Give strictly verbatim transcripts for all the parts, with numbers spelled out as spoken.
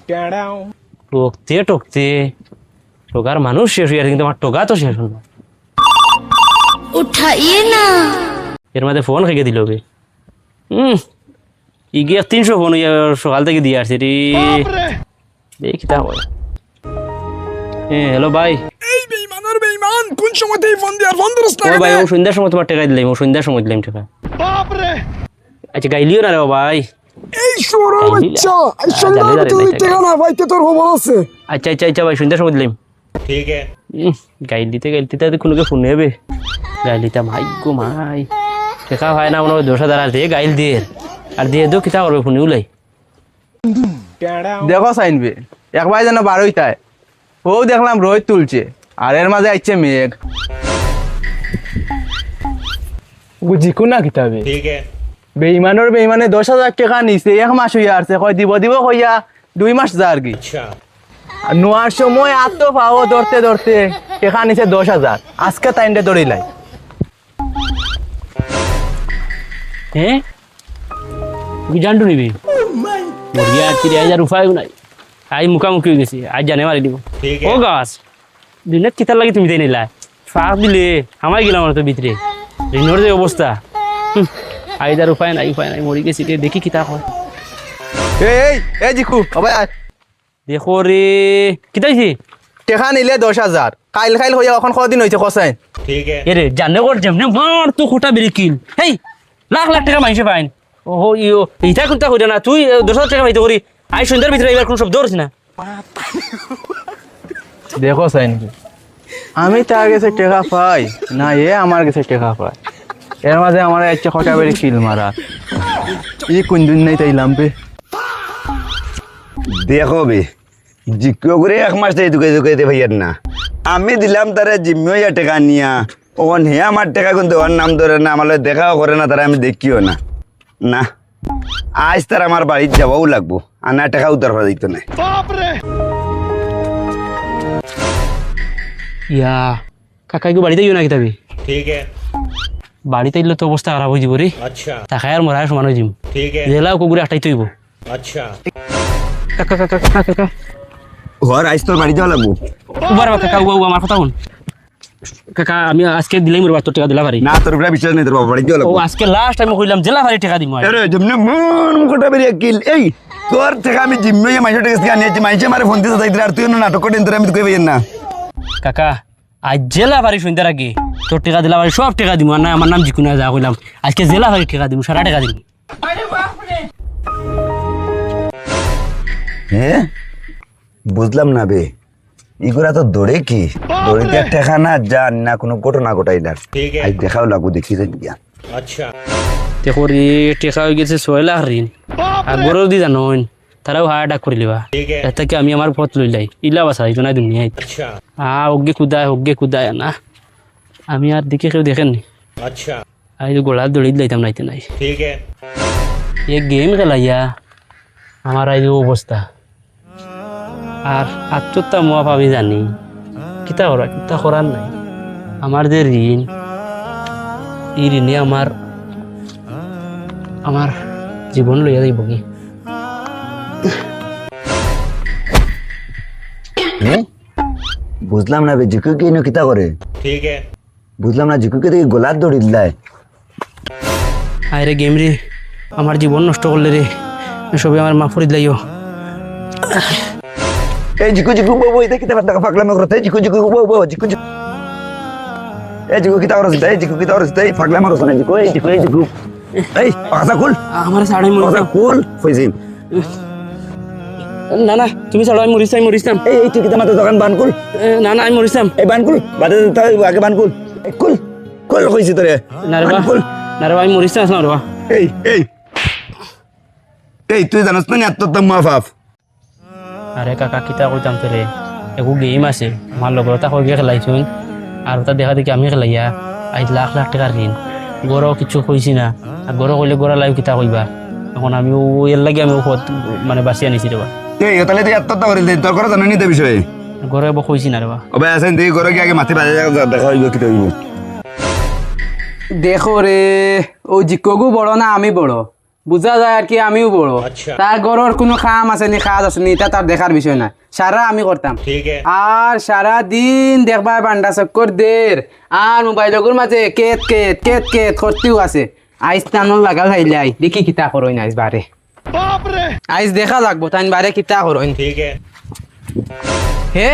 ঠকতে ঠকতে ঠগার মানুষ শেষ অইয়ার, কিন্তু আমার ঠগা তো শেষ অইলো না। उठाइए ना। এর মাঝে ফোন খেগে দিল বে। হুম, ইগে তিনশো ফোন অইয়া সকাল থাকি দিয়া আছি রে। দেখি তা হয়। হ্যাঁ, হ্যালো ভাই। এই বেইমানর বেইমান, কোন সময় এই ফোন দিয়ার, ফোন ধরস না ও ভাই, কেনে? ও সন্ধ্যার সময় তোমার টেকা দিলাম, ও সন্ধ্যার সময় দিলাম টেকা। বাপ রে। আচ্ছা, গাইলিও না রে ও ভাই। এই শুয়োর এই বাচ্চা, লীলা। এই আ, সন্ধ্যার জানে, ভিতরে জানে, যদি টেকা না পাইতে তোর খবর আছে। আচ্ছা আচ্ছা আচ্ছা ভাই, সন্ধ্যার সময় দিলাম। ঠিক আছে। উম, গাইল দিতে গাইল দিতে আর কোনো ফোন নেবে। গাইল দিতে মাই গো মাই। টেকা পায় না মনে হয় দশ হাজার, আর দে গাইল দের। আর দিয়ে দো কিতা করবে ফোনে উলাই। দেখো চাইন বে, একবার যেন বারোইতায়। ও দেখলাম রোদ তুলছে, আর এর মাঝে আইছে মেঘ। ও জিকু না কিতাবে? বেইমানর বেইমানে দশ হাজার টেকা নিছে, এক মাস অইয়া আছে, কয় দিব দিব কইয়া দুই মাস যার গি। আর নোয়ার সময় আত পাও ধরতে ধরতে টেকা নিছে দশ হাজার, আজকে তাইনরে ধরিলাই। হ্যাঁ, তুই জানটু নিবি? মরিয়া আর তিরিশ হাজার উপায় নাই। আই মুখামুখি অই গেছি, আই জানে মারি দিব। ও গাছ, দুনিয়াত কিতার লাগি তুমি তাই নিলা? ফাঁক দিলে হামাই গেলাম না তো ভিতরে। ঋণর যে অবস্থা। হুম, আইজ আর উপায় নাই, উপায় নাই, মরি গেছি রে, দেখি কিতা হয়। এই এই এই জিকু, ও ভাই আয়। দেখো রে, কিতা অইছে? টেকা নিলে দশ হাজার, কাইল কাইল কইয়া অখন কদিন অইছে কছাইন? এরে জানে কর যেমনে মার তো খোটা বেরিকিল। হেই, লাখ লাখ টেকা মাইনষে পাইন। ওহো ইয়ো, ইটা কুন্তা কইরা না, তুই এ, দশ হাজার টেকা পাইতে করি। আই সন্ধ্যার ভিতরে এবার কোন শব্দ করছ না। দেখো চাইন কি, আমি তার গেছে টেকা পাই না, এ আমার গেছে টেকা পায়। এর মাঝে আমার একটা খোটা বেরিকিল মারা। ই কোন দিন নাই তাইলাম বে। দেখো বে, জিকিও করে এক মাস থাকি দুকে দুকে দে ভাইয়ার না। আমি দিলাম তারে জিম্মি অইয়া টেকা নিয়া, অখন হে আমার টেকা কিন্তু ওর নাম ধরে না, আমার লগে দেখাও করে না, তারে আমি দেখিও না। না, আইজ তার আমার বাড়িত যাওয়াও লাগবো, আর না টেকা উদ্ধার করা যাইতো না। ইয়া, কাকা ইগু বাড়িত আইও না কিতাবে? বাড়িত আইলে তো অবস্থা খারাপ অই যিবো রে। তাকায় আর মরায় সমান অই যিমু। জেলা কুকুরে আটাইতে অইবো। কাকা, কাকা, কাকা, কাকা। হর আইজ তোর বাড়িত যাওয়া লাগবো। উবা রে বা কাকা, উবা, উবা, আমার কথা হুন। কাকা, আমি আজকে দিলাইমু রে বা, তোর টেকা দিলা পারি। না, তোর উপরে বিশ্বাস নাই, তোর বাবা বাড়িত যাওয়া লাগবো। ও, আজকে লাস্ট আমি কইলাম, জেলা পারি টেকা দিমু আইজ। আরে, যেমনে মন মুখটা বেরিয়ে কিল। এই, তোর টেকা আমি জিম্মি অইয়া মাইনষর টেকা আনিয়াছি, মাইনষে আমারে ফোন দিছে, তাই আর তুই অনো নাটক করিস, তোরে আমি তো কইবাই না। কাকা, আইজ জেলা পারি সন্ধ্যার আগে তোর টেকা দিলা পারি, সব টেকা দিমু। আর না, আমার নাম জিকু না, যা কইলাম, আজকে জেলা পারি টেকা দিমু, সারা টেকা দিমু। হ্যাঁ, বুঝলাম না বে, ইগুরা তো দৌড়ে কি? দৌড়িতে টেকা না, জান না, কোনো ঘটনা ঘটাইলার। আইজ দেখাও লাগবো, দেখি যাই গিয়া। দেখো রে, টেকা অই গেছে ছয় লাখ ঋণ। আর গরর দি জানো অইন, তারাও হার্ট অ্যাটাক করিলিবা। এর থাকি আমি আমার পথ লইলাই, ইলা বাঁচা যাইতো না দুনিয়াত। আ, হগ্গে কুদায়, হগ্গে কুদায় না। আমি আর দিকে কেউ দেখের নি। আইজ গোড়াত দৌড়ি দিলাইতাম নাইতে নাই। এ গেম খেলাইয়া আমার আইজ অবস্থা। আর আত্মহত্যা মহাপাপ আমি জানি। কিতা করা, কিতা করার নাই। আমার যে ঋণ, ই ঋণে আমার, আমার জীবন লইয়া যাইবো কি? হ্যাঁ? বুঝলাম না বে, জিকু কি ইনো কিতা করে? বুঝলাম না, জিকুকে দেখি গোলাত দৌড়ি দিলাই। আয় রে গেম রে, আমার জীবন নষ্ট করলে রে, সবে আমার মাফ করি দিলাইও। এই জিকু, জিকু, বউ, বউ, এটা কিতা পাগলামি করতে? এই জিকু, জিকু, বউ, বউ, জিকু, জিকু। এই জিকু, কিতা করছ? এই জিকু, কিতা করছ? এই পাগলামি করছ না, জিকু, এই জিকু, এই জিকু। এই, পাছা খুল। আমার সাড়ে মনে পাছা খুল, ফইজিম। না, না, তুমি ছাড়ো, আমি মরিস, আমি মরিস নাম। এই, এই, তুই কিতা মাথা দোকান বান খুল। এ, না, না, আমি মরিস নাম। এই বান খুল, বাদে তাই আগে বান খুল। এই খুল, খুল কইছি তোরে। না রে বা, বান খুল। না রে বা, আমি মরিস নাম, না রে বা। এই, এই। এই, তুই জানোস না নি আত্মহত্যা মহাপাপ? আরে কাকা, কিতা কইতাম তোরে, একু গেম আছে, আমার লগর তা কই গিয়া খেলাইছুন, আর ওটা দেখা দেখি আমি খেলাইয়া, আইজ লাখ লাখ টেকার ঋণ, গরো কিচ্ছু কইছি না, আর গরো কইলে গরো লাইও কিতা কইবা, এখন আমি ও এর লাগি আমি ও পথ মানে বাছিয়া নিছি রে বা। এই, তাহলে তুই আত্মহত্যা করে দে, তোর ঘরে জানো নি তে বিষয়ে? গরো এবার কইছি না রে বা। ও ভাই, আছেন, তুই ঘরে গিয়া আগে মাতি বাজে দেখা হইব, কিতা হইব। দেখো রে, ও জিকগু বড় না আমি বড়? বুঝা যায় আর কি, আমিও বড়। আচ্ছা। তার ঘরর কুনু কাম আছে নি, কাজ আছে নি, ইতা তার দেখার বিষয় না, সারা আমি করতাম। ঠিক আছে। আর সারা দিন দেখবায় বান্ডা চক্কর দের, আর মোবাইলগুর মাঝে কেত কেত কেত কেত করতেউ আছে। আইজ তানর লাগা যাইলাই, দেখি কিতা করইন আইজ বারে। আইজ দেখা লাগবো তাইন বারে কিতা করইন। ঠিক আছে। হে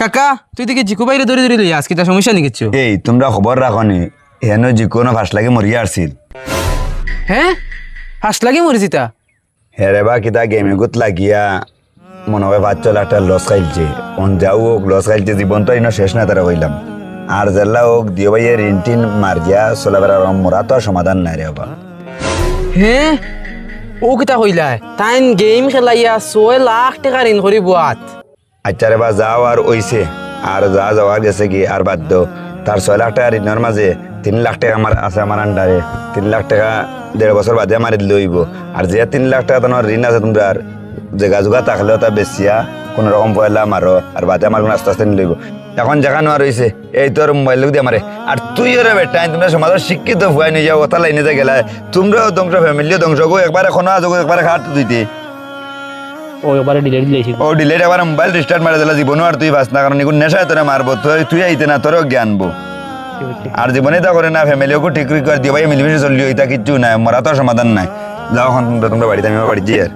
কাকা, তুই দেখি জিকু ভাইরে ধরি ধরি লইয়া আস, কিতা সমস্যা নি কিচ্ছু? এই, তুমরা খবর রাখো নি, হেনো জিকু অনো ফাঁস লাগি মরিয়া আছিল। হে, ফাঁস লাগি মরিযিতা? হে রে বা, কিতা গেম এগুত লাগিয়া মনো অয় পাঁচ ছয় লাখ টেকা লস খাইলছে। অন যাউ অউক, লস খাইলছে, জীবন তো ইনো শেষ না তারে কইলাম। আর যেলা অউক, দিও ভাইয়ে ঋণ টিন মারিয়া চলাফেরা করা, মরা তো আর সমাধান নাই রে বা। হে, অউ কিতা কইলায়? তাইন গেম খেলাইয়া ছয় লাখ টেকা ঋণ করি বুয়াত। আইচ্ছা রে বা, যাও আর অইছে, আর যা যাওয়ার গেছে গি, আর বাদ দেও। তার ছয় লাখ টেকা ঋণর মাঝে তিন লাখ টেকা আমার আছে আমার আন্ডারে, তিন লাখ টেকা দেড় বছর বাদে আমার দিলে অইবো। আর যে তিন লাখ টেকা তানর ঋণ আছে তুমরার, জেগা জুগা থাকলে অতা বেচিয়া কুনু রকম পয়লা মারো, আর বাদে আমার কুনু আস্তে আস্তে নিলে অইবো। এখন যেখান অইছে, এই তোর মোবাইল দিয়া মারে। আর তুইও রে বেটা, তুমরা সমাজর শিক্ষিত পুয়াইন অইয়া অতা লাইনে যে গেলায়, তুমরাও ধ্বংস, ফ্যামিলিও ধ্বংস গো, একবারে কোনো আজ গো, একবারে খাট দিতে। ও একবারে ডিলিট দিলাইছি। ও ডিলিট, একবারে মোবাইল রিস্টার্ট মারি দিলা, জীবনও আর তুই বাঁচ না, কারণ ইগু নেশায় তোরে মারবো, তুই, তুই আইতে না, তোরেও জ্ঞান আনবো। ঠিক আছে। আর জীবনে ইতা করে না, ফ্যামিলিও ঠিক করি কর দিও ভাই, মিলিমিশি চলিও, ইতা কিচ্ছু নাই, মরা তো আর সমাধান নাই। যাও এখন তুমরা, তুমরা বাড়িত, আমি আমার বাড়িত যাই আর।